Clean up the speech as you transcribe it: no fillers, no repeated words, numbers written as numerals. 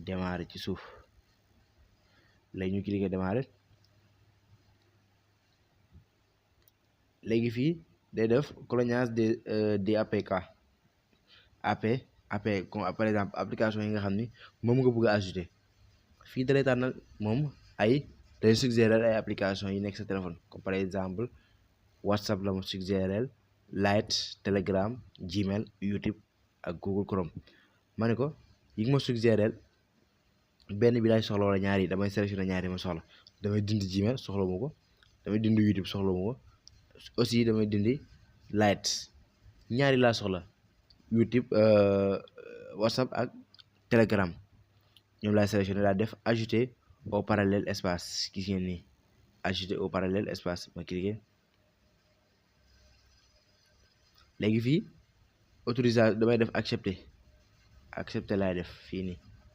démarrer ci suuf léegi ñu cliquer démarrer léegi fii day def coloniage des APK AP comme par exemple application yi nga xam ni moom nga bëgg a ajouter fii dalay tànnal moom day suggérer ay application yi nekk sa téléphone comme par exemple WhatsApp la ma suggérer Lite Telegram Gmail YouTube ak Google Chrome ma ne ko yi nga ma suggérer benn bi laay soxla wala ñaari damay sélectionner ñaari ma soxla damay dindi Gmail soxla mu ko damay dindi YouTube soxla mu ko aussi damay dindi Lite ñaari laa soxla YouTube WhatsApp ak Telegram ñoom laay sélectionner daa def ajouter au parallèle espace gis ngeen nii ajouter au parallèle espace ma cliquer léegi fii autorisation damay def accepter laay def fii nii